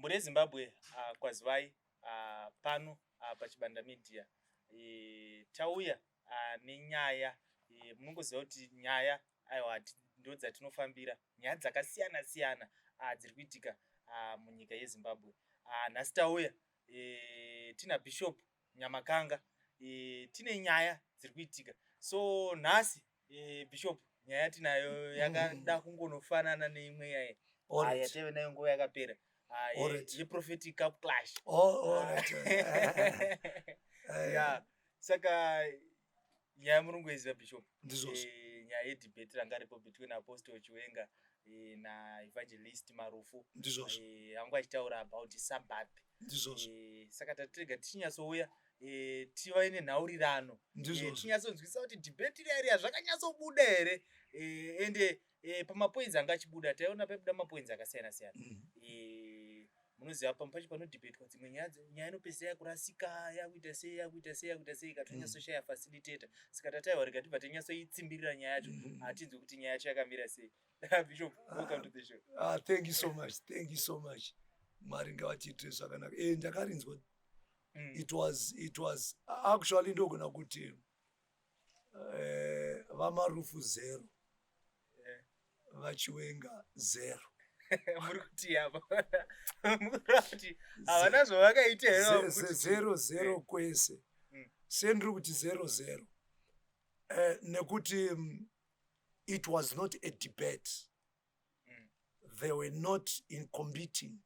Mhuri yeZimbabwe, kwazivai pano paChibanda Media. Tauya nenyaya, munongoziva kuti nyaya, aiwa, ndo dzatinofambira, nyaya dzakasiyana siyana dziri kuitika munyika yeZimbabwe. Nhasi tauya tina Bishop Nyamakanga, tine nyaya dziri kuitika. So nhasi, Bishop, nyaya yatinayo yakada kungonofanana neimwe yaya yataive nayo nguva yakapera yeprophetic cup clash. Oh, all right. Ya, saka nyaya murungoiziva, Bishop. Ndizvozvo. Nyaya yedebate ranga ripo between Apostle Chiwenga naEvangelist Marufu. Ndizvozvo. Anga achitaura about Sabbath. Ndizvozvo. Saka tatirega tichinyatsouya, tive nenhaurirano, Ndizvozvo. tinyatsonzwisisa kuti debate riya riya zvakanyatsobuda here, ende pamapoints anga achibuda, taiona paibuda mapoints akasiyana siyana. Munoziva pamwe pacho panodhibhetwa dzimwe nyaya, nyaya inopedzisira yakurasika, yakuita sei, yakuita sei, yakuita sei, ikatonyatsoshaya facilitator. Saka tataiwa rega tibva tanyatsoitsimbirira nyaya yacho, hatinzwi kuti nyaya yacho yakamira sei. Bishop, welcome to the show. Ah, thank you so much, thank you so much. Mwari ngavatiitire zvakanaka. Ndakarinzwa. It was actually, ndogona kuti vaMarufu zero, vaChiwenga zero. Muri kuti apa mukureva kuti havana zvavakaita here? Zero zero kwese. Sendiri kuti zero zero, nekuti it was not a debate. They were not in competing,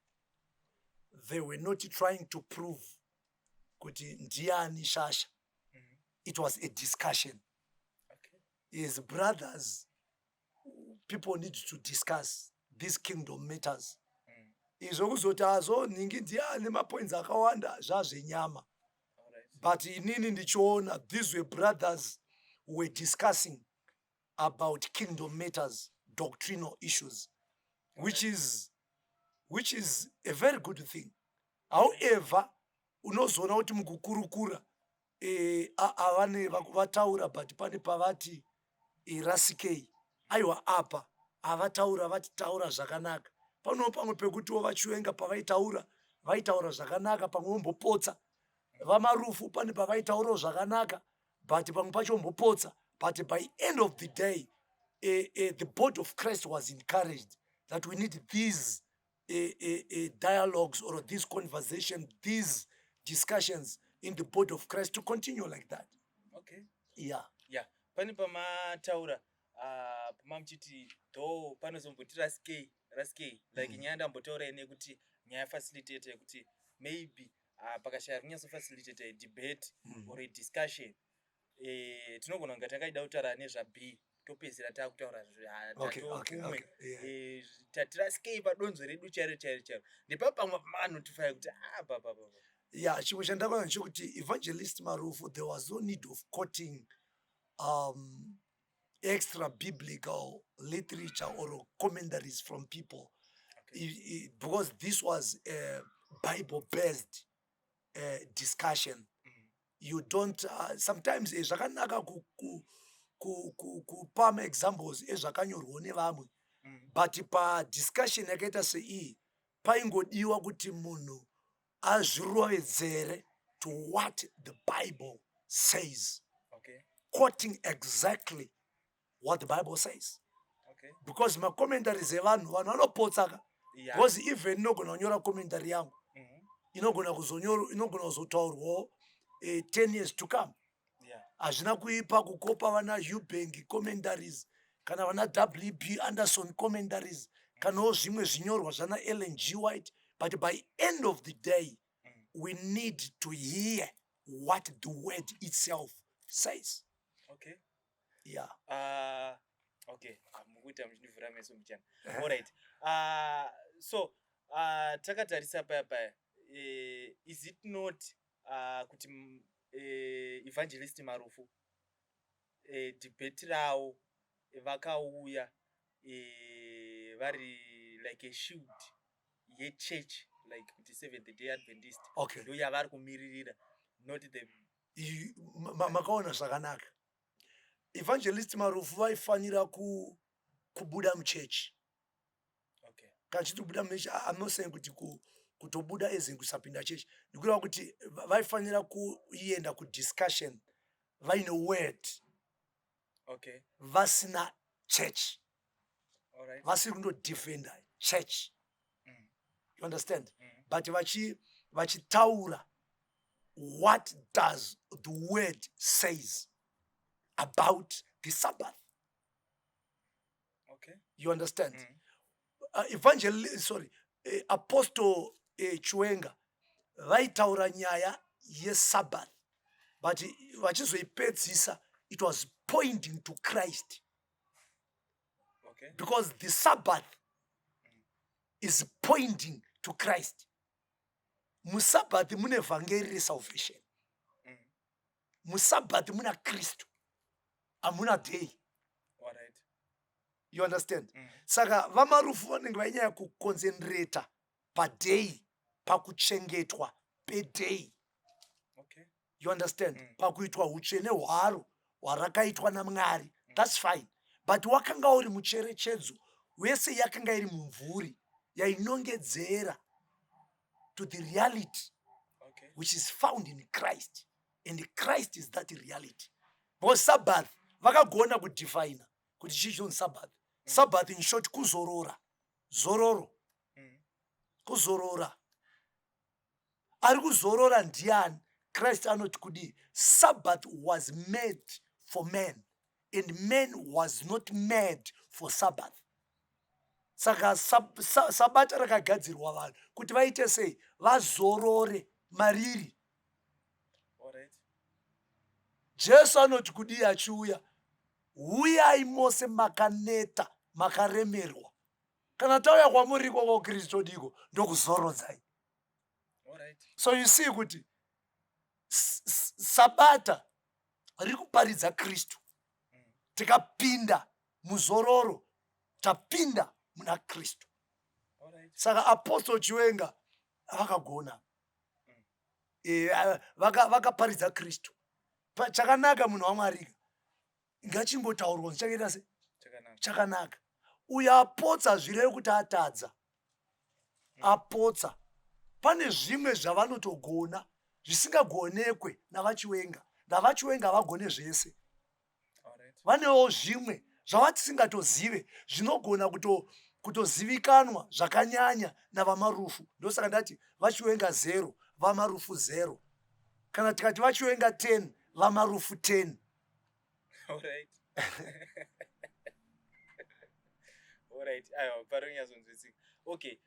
they were not trying to prove kuti ndiani shasha. It was a discussion. As brothers, people need to discuss these kingdom matters. Izvo kuzoti azo nhingi ndiani mapoints akawanda, zvazvenyama. But inini ndichiona, these were brothers who were discussing about kingdom matters, doctrinal issues, which is a very good thing. However, unozoona kuti mukukurukura avane vataura, but pane pavati rasikei, aiwa, apa havataura, vatitaura zvakanaka. Pano pamwe pekutiwo vaChiwenga pavaitaura, vaitaura zvakanaka, pamwe vombopotsa. VaMarufu pane pavaitaurawo zvakanaka, but pamwe pacho vombopotsa. But by end of the day, the body of Christ was encouraged that we need these dialogues or these conversation, these discussions in the body of Christ to continue like that. Yeah. Yeah, pane pamataura, pamamuchiti though panozomboti rasikei rasikei, like nyaya ndambotaura ine yekuti nyaya facilitator, yekuti maybe pakashaya kunyatsofacilitate a debate or a discussion, tinogona kunge takaida kutaura nezvaB, topedzisira taakutaura kumwe. Tatirasikei padonzo redu chairo chairo chairo. Ndepa pamwe pamanotify kuti ah, pa Yeah, chimwe chandakaona ndechekuti Evangelist Marufu, there was no need of quoting extra biblical literature or commentaries from people, because this was a Bible based discussion. You don't, sometimes, zvakanaka kupa maexamples ezvakanyorwawo nevamwe, but padiscussion yakaita seiyi paingodiwa kuti munhu azvirovedzere to what the Bible says, quoting exactly what the Bible says, because macommentaries evanhu, vanhu vanopotsaka, because even inogona kunyora commentary yangu, inogona kuzonyorwa, inogona kuzotaurwawo 10 years to come. Hazvina kuipa kukopa vana Eubank commentaries kana vana WB Anderson commentaries, kanawo zvimwe zvinyorwa zvana Ellen G White, but by end of the day, we need to hear what the word itself says. Yeah. Okay, mukuita muchindivhura meso muchana. Alright, so takatarisa paya paya, is it not kuti Evangelist Marufu, debate ravo vakauya vari like a shield yechurch, like kuti Seventh Day Adventist ndo yavari kumiririra, not the Makaona zvakanaka. Evangelist Marufu vaifanira kubuda muchechi. Kana chiti kubuda muchechi, I'm not saying kuti Kutobuda as in kusapinda chechi, ndikureva kuti vaifanira kuenda kudiscussion vaine word, vasina church, vasiri kundodefenda church. You understand? But vachitaura what does the word says about the Sabbath. You understand? Evangel, sorry, Apostle Chiwenga vaitaura nyaya yeSabbath, but vachizoipedzisa it was pointing to Christ, because the Sabbath is pointing to Christ. MuSabbath mune vhangeri resalvation. MuSabbath muna Kristu, hamuna day. You understand? Saka vaMarufu vanenge vainyanya kuconcentrata paday, pakuchengetwa peday. You understand? Pakuitwa utsvene hwaro hwarakaitwa naMwari. That's fine, but wakanga uri mucherechedzo wese, yakanga iri mumvuri yainongedzera to the reality which is found in Christ, and Christ is that reality, because Sabbath vakagona kudefina kuti chii chinonzi Sabbath. Sabbath in short kuzorora, zororo. Kuzorora, ari kuzorora ndiani? Christ anoti kudii? Sabbath was made for man and man was not made for Sabbath. Saka Sabata rakagadzirwa vanhu kuti vaite sei? Vazorore mariri. Jesu anoti kudii achiuya? Uyai mose makaneta, makaremerwa, kana tauya kwamuri ikoko, Kristu diko ndokuzorodzai. So you see kuti Sabata riri kuparidza Kristu. Tikapinda muzororo, tapinda muna Kristu. Saka Apostle Chiwenga vakagona. Vakaparidza Kristu. Chakanaka, munhu waMwarika, ngachingotaurwa kunzi chakaita se chakanaka. Uyo apotsa, zvirevo kuti atadza, apotsa. Pane zvimwe zvavanotogona zvisingagonekwe navaChiwenga. NavaChiwenga havagone zvese. Vanewo zvimwe zvavatisingatozive zvinogona kutozivikanwa zvakanyanya navaMarufu. Ndosaka ndati vaChiwenga 0, vaMarufu 0. Kana tikati vaChiwenga 10, vaMarufu 10. Alright, aiwa, parinyatsonzwisika. Okay,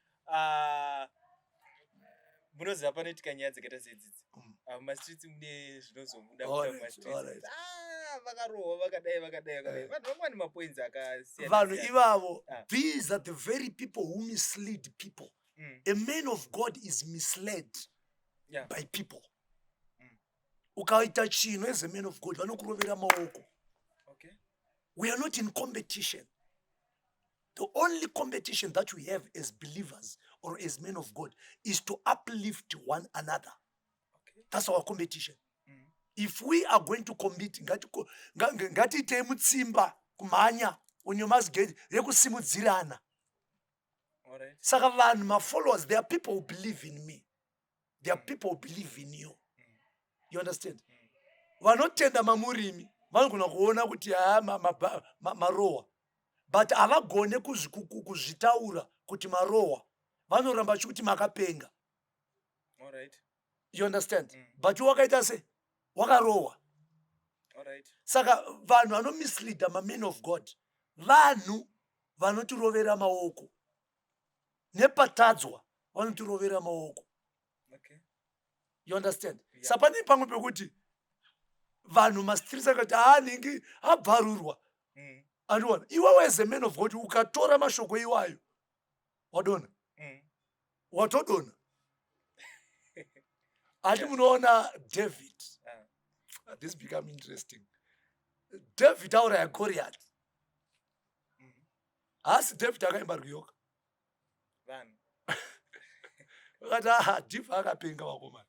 munoziva panoitika nyaya dzakaita seidzidzi, mumastreets mune zvinozobuda. Ah, vakarohwa, vakadai, vakadai, vakadai. Vanhu vamwe vane mapoints akasiyana. Vanhu ivavo, these are the very people who mislead people. A man of God is misled by people. Ukaita chinhu as a man of God, vanokurovera maoko. We are not in competition. The only competition that we have as believers or as men of God is to uplift one another. That's our competition. If we are going to compete, ngatiitei mutsimba kumhanya on your must get rekusimudzirana. Saka vanhu, mafollowers, there are people who believe in me, there are people who believe in you. You understand? Vanotenda mamurimi vanogona kuona kuti haa, marohwa, but havagone kuzvitaura kuti marohwa. Vanoramba chikuti makapenga. You understand? But wakaita se wakarohwa. Saka vanhu vanomisleada mamen of God, vanhu vanotirovera maoko nepatadzwa, vanotirovera maoko. You understand? Yeah. Sa pane pamwe pekuti vanhu mastreets akati, haa, nhingi abvarurwa. Andiona iwewe as a man of God, ukatora mashoko iwayo, wadona. Watodona hati. Munoona David? This become interesting. David auraya Goriath. Haasi David akaimba rwiyoka? Vanhu. Vakati, aha, dhivha akapenga, vakomana,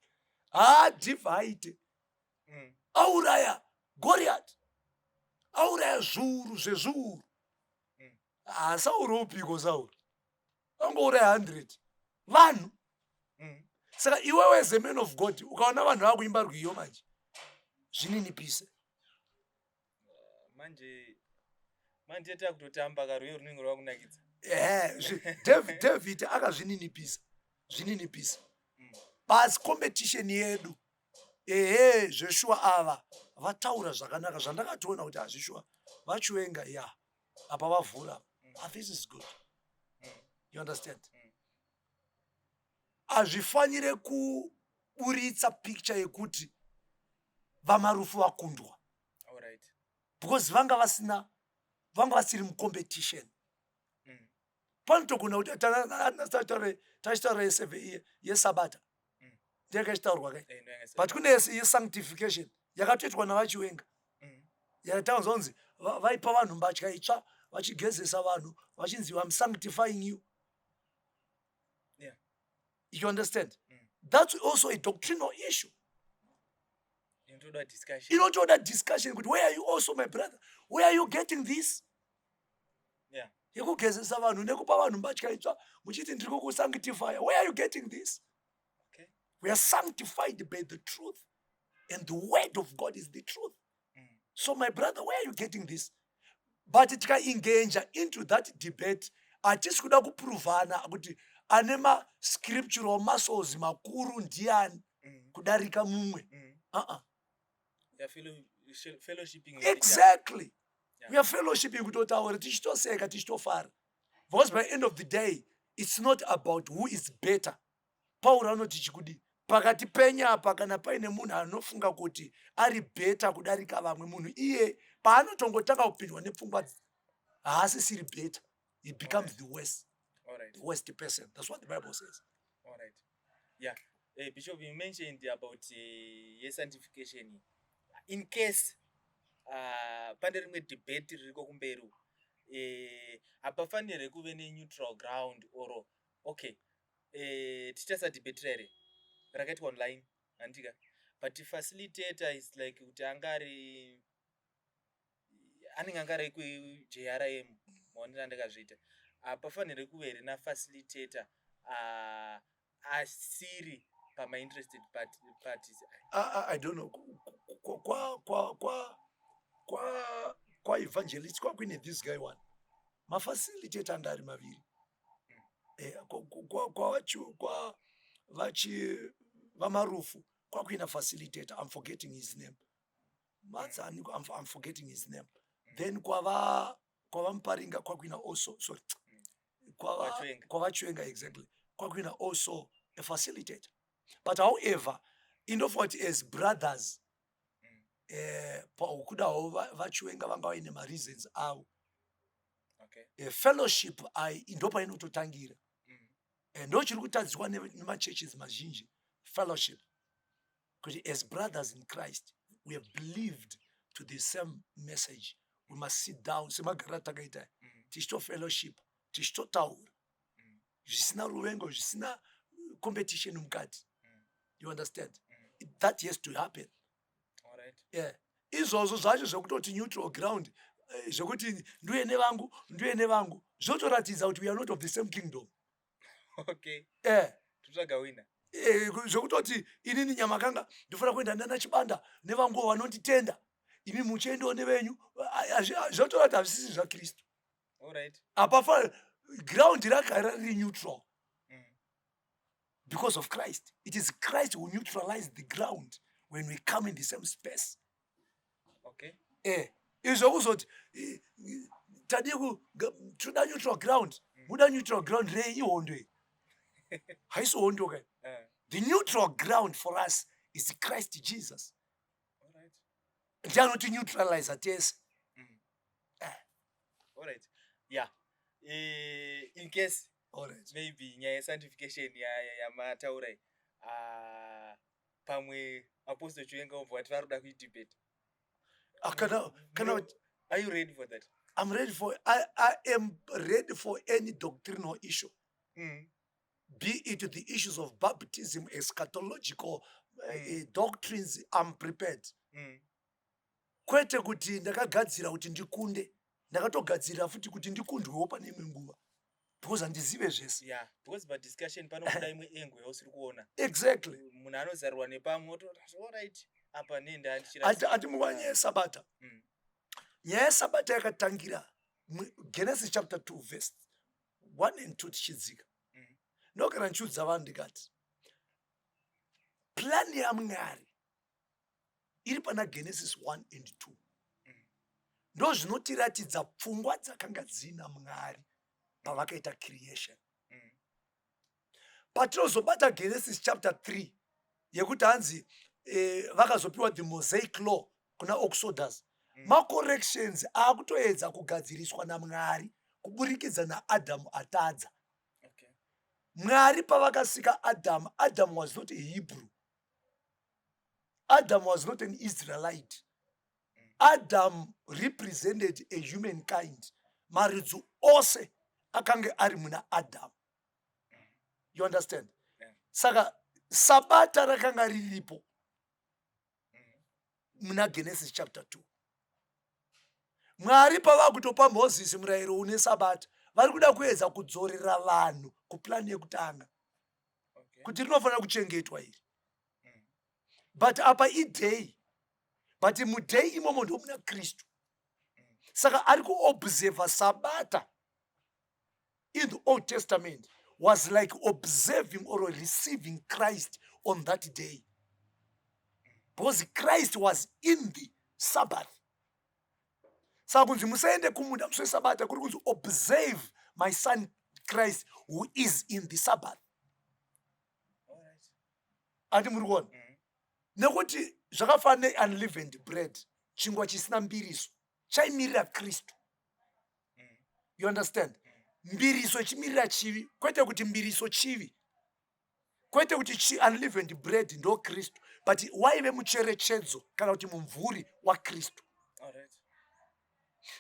haa, dhivha aite. Auraya Goriath, auraya zviuru zvezviuru. Ha, Sauro upiko? Sauro angouraya 100 vanhu. Saka iwewe as a man of God, ukaona vanhu vakuimba rwiyo manje, zvininipise. Manje takutotamba karwiyo runenge rwakunakidza. Ehe, David akazvininipisa, zvininipisa. Basi competition yedu, ehe, zveshuwa ava vataura zvakanaka, zvandakatoona kuti hazvishuwa vaChiwenga ya apa vavhura. Ah, this is good. You understand? Hazvifanire kuburitsa picture yekuti vaMarufu vakundwa, because vanga vasina, vanga vasiri mucompetition. Panotogona kuti tachitaura yeseve yesabata, ndeyakachitaurwa kai? Eh, But kune yesanctification yakatoitwa navaChiwenga, yataunzwa kunzi vaipa vanhu mbatya itsva, vachigezesa vanhu, vachinzi, "I'm sanctifying you." You understand? That's also a doctrinal issue. Inotoda discussion. Inotoda discussion kuti where are you also, my brother, where are you getting this yekugezesa vanhu nekupa vanhu mbatya itsva muchiti ndiri kukusanctifya? Where are you getting this? We are sanctified by the truth, and the word of God is the truth. So my brother, where are you getting this? But tikaengager into that debate, hatisi kuda kupuruvhana kuti ane mascriptural muscles makuru ndiani kudarika mumwe. Uh-uh. We are fellowshipping with each other. Exactly. We are fellowshipping, kutotaura tichitoseka, tichitofara, because by end of the day it's not about who is better. Pauro anoti chikudi pakati penyapa, kana paine munhu anofunga kuti ari better kudarika vamwe, munhu iye paanotongotanga kupindwa nepfungwa haasisiri better, he becomes the worst, the worst person. That's what the Bible says. All right. Yeah. Bishop, you mentioned about yesanctification. In case pane rimwe debate ririko kumberi uku, hapafanirwe kuve neneutral ground or okay, tichasadhibatira here rakaitwa online, handika? But facilitator is like kuti anga ari, anenge anga ari kuJRM, maonero andakazviita, hapafanirwe kuve here nafacilitator asiri pamainterested parties? I don't know. Kwa evangelist kwakuine this guy one, mafacilitator anga ari maviri. Kwa vachi vaMarufu kwakuina facilitator, I'm forgetting his name, madzani, I'm forgetting his name. Then kwava Muparinga kwakuina also, sorry, KwaChiwenga. kwavaChiwenga, exactly, kwakuina also a facilitator. But however, indofunga kuti as brothers, kudawo vaChiwenga vanga vaine mareasons avo. Fellowship ai ndo painototangira. Ndo chiri kutadziswa nemachurches mazhinji, fellowship, kuti as brothers in Christ we have believed to the same message, we must sit down semagariro atakaita, tichitofellowship, tichitotaura zvisina ruvengo, zvisina competition mukati. You understand? That has to happen. Yeah, izvozvo zvacho zvekutoti neutral ground, zvekuti nduye nevangu, nduye nevangu, zvotoratidza kuti we are not of the same kingdom. Totsvaga winner. Zvekutoti inini Nyamakanga ndinofanira kuenda nana Chibanda nevanguwo vanonditenda, imi muchiendawo nevenyu, zvotorati hazvisisi zvaKristu. Apafa ground ragara riri neutral because of Christ. It is Christ who neutralized the ground when we come in the same space. Izvo kuzoti tadii toda neutral ground, muda neutral ground rei? Ihondo iyi haisi hondo kai. The neutral ground for us is Christ Jesus. Ndiye anoti neutralize tese. All right, yeah. In case maybe nyaya yesanctification yamataura iyi, pamwe Apostle Chiwenga obva vati vari kuda kuidebate. Ah, kana Are you ready for that? I am ready for any doctrinal issue, be it the issues of baptism, eschatological doctrines, I'm prepared. Kwete kuti ndakagadzira kuti ndikunde, ndakatogadzirira futi kuti ndikundwewo pane imwe nguva. Because handizive zvese. Yeah, because padiscussion panobuda imwe angle yausiri kuona. Munhu anozarurwa nepamwe ototi, "Alright, apa nenda." Ati muva nyaya yesabata. Nyaya yesabata yakatangira Genesis chapter 2 verse 1 and 2 tichidzika. Ndogara ndichiudza vanhu ndikati plan yaMwari iri pana Genesis 1 and 2. Ndo zvinotiratidza pfungwa dzakanga dzina Mwari pavakaita creation. Patinozobata Genesis chapter 3 yekuti hanzi vakazopiwa the Mosaic law kuna Exodus, macorrections aakutoedza kugadziriswa naMwari kuburikidza naAdhamu atadza. Mwari pavakasika Adhamu, Adam was not a Hebrew, Adam was not an Israelite. Adam represented a human kind. Marudzi ose akanga ari muna Adam, you understand? Yeah. Saka sabata rakanga riripo muna Genesis chapter 2. Mwari pavakutopa Mozisi murayiro une sabata, vari kuda kuedza kudzorera vanhu kuplani yekutanga kuti rinofanira kuchengetwa iri. But apa iday, but muday imomo ndo muna Kristu. Saka ari kuobserva sabata in the Old Testament was like observing or receiving Christ on that day, because Christ was in the Sabbath. Saka kunzi musaende kumunda musi wesabata kuri kunzi observe my son Christ who is in the Sabbath. Ati muri kuona? Nekuti zvakafanana neunleavened bread, chingwa chisina mbiriso chaimirira Kristu. You understand? Mbiriso ichimirira chivi, kwete kuti mbiriso chivi, kwete kuti unleavened bread ndo Kristu, but waive mucherechedzo kana kuti mumvuri waKristu.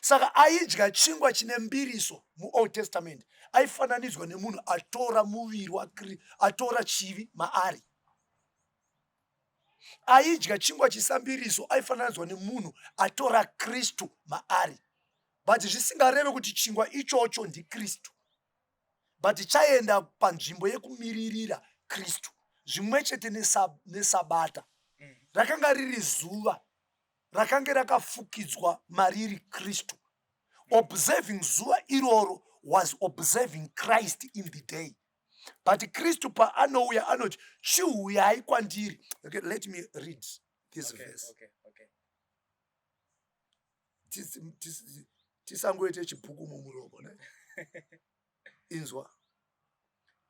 Saka aidya chingwa chine mbiriso muOld Testament aifananidzwa nemunhu atora muviri, atora chivi maari. Aidya chingwa chisambiriso aifananidzwa nemunhu atora Kristu maari, but zvisingareve kuti chingwa ichocho ndiKristu, but chaenda panzvimbo yekumiririra Kristu. Zvimwe chete nesabata. Rakanga riri zuva rakanga rakafukidzwa mariri Kristu. Observing zuva iroro was observing Christ in the day. But Kristu paanouya anoti, "Chiuyai kwandiri." Okay, let me read this verse. Tisangoite chibhuku mumuromo ne. Inzwa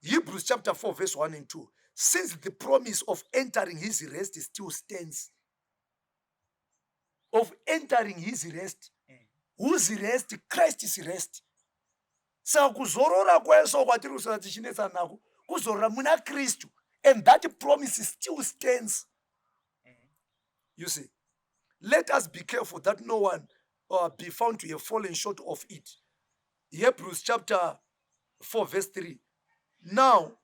Hebrews chapter 4 verse 1 and 2: "Since the promise of entering his rest still stands," of entering his rest. Whose rest? Christ's rest. Saka kuzorora kwese kwatiri kusara tichinetsana nako kuzorora muna Kristu, and that promise still stands. You see, "Let us be careful that no one be found to have fallen short of it." Hebrews chapter 4 verse 3: "Now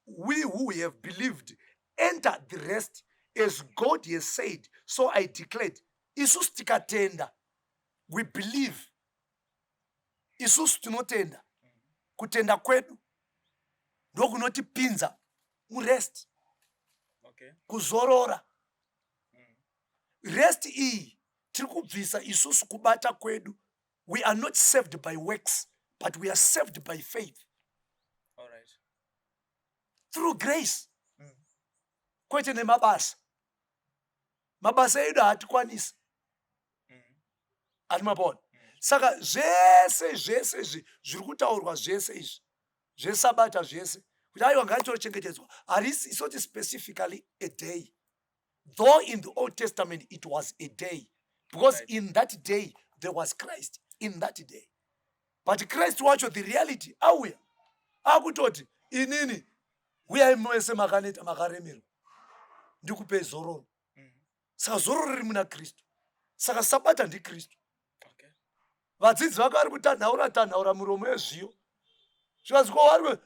we who have believed enter the rest, as God has said, so I declared." Isusu tikatenda, we believe, isusu tinotenda, kutenda kwedu ndokunotipinza murest. Kuzorora. Rest iyi tiri kubvisa isusu kubata kwedu. We are not saved by works, but we are saved by faith through grace, kwete nemabasa. Mabasa edu haatikwanisi. Ati mapona? Saka zvese zvese izvi zviri kutaurwa, zvese izvi zvesabata zvese, kuti aiwa, ngaritochengetedzwa, harisi, it's not specifically a day, though in the Old Testament it was a day, because in that day there was Christ in that day. But Christ wacho, the reality, auya akutoti, "Inini uyai mese makaneta, makaremerwa, ndikupei zororo." Saka zororo riri muna Kristu. Saka sabata ndiKristu. Vadzidzi vake vari kutanhaura tanhaura miromo yezviyo, zvikanzi kwavari,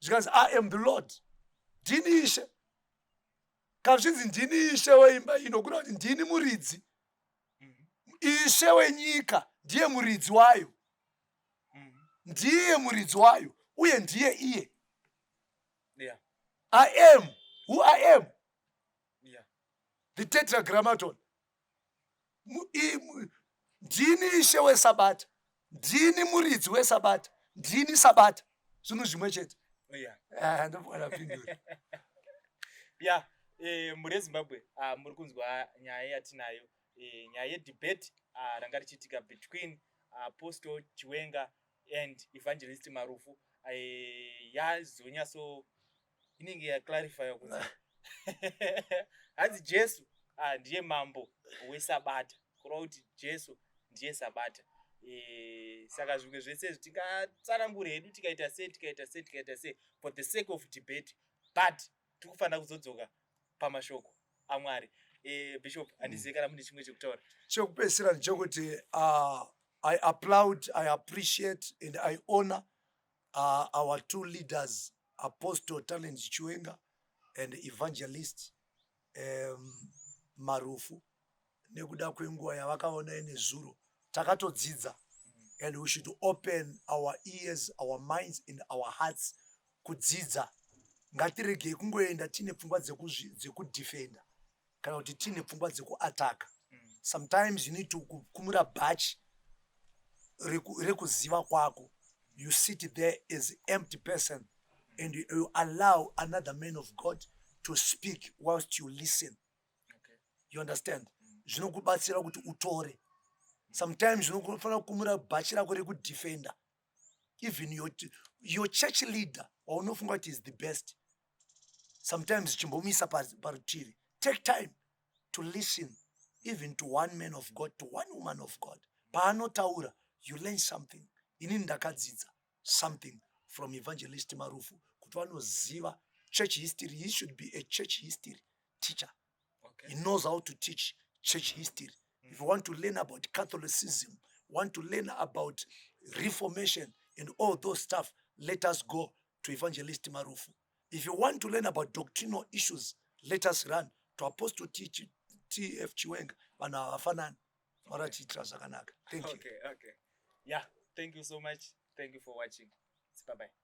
zvikanzi, "I am the Lord, ndini Ishe." Kana zvichinzi ndini Ishe weimba ino, kureva kuti ndini muridzi. Ishe wenyika ndiye muridzi wayo. Ndiye muridzi wayo. Uye ndiye iye. I am who I am. The Tetragrammaton. Ndini Ishe wesabata, ndini muridzi wesabata, ndini sabata, zvinhu zvimwe chete. Ah, ndofunga ndapindura. Ya, mhuri yeZimbabwe, muri kunzwa nyaya yatinayo, nyaya yedebate ranga richiitika between Apostle Chiwenga and Evangelist Marufu. Yazonyatso inenge yaclarifya kuti hanzi Jesu ndiye mambo wesabata, kureva kuti Jesu ndiye sabata. Saka zvimwe zvese izvi tingatsanangure hedu, tikaita sei, tikaita sei, tikaita sei, for the sake of debate, but tiri kufanira kuzodzoka pamashoko aMwari. Bishop, handizivi kana mune chimwe chekutaura. Chekupedzisira ndechekuti I applaud, I appreciate and I honor our two leaders, Apostle Talent Chiwenga and Evangelist Marufu, nekuda kwenguva yavakaona nezuro. Takatodzidza, and we should open our ears, our minds and our hearts kudzidza. Ngatiregei kungoenda tiine pfungwa dzekudefenda kana kuti tiine pfungwa dzekuataka. Sometimes you need to kukumura bhachi rekuziva kwako. You sit there as empty person and you allow another man of God to speak whilst you listen. You understand? Zvinokubatsira kuti utore. Sometimes unofanira kukumura bhachi rako rekudefenda even your church leader waunofunga kuti is the best. Sometimes chimbomisa parutivi. Take time to listen even to one man of God, to one woman of God. Paanotaura, you learn something. Inini ndakadzidza something from Evangelist Marufu, kuti vanoziva church history. He should be a church history teacher. He knows how to teach church history. If you want to learn about Catholicism, want to learn about Reformation and all those stuff, let us go to Evangelist Marufu. If you want to learn about doctrinal issues, let us run to Apostle TF Chiwenga. Vanhu havafanani, varatiitira zvakanaka. Thank you. Okay. Yeah, thank you so much. Thank you for watching. Bye bye.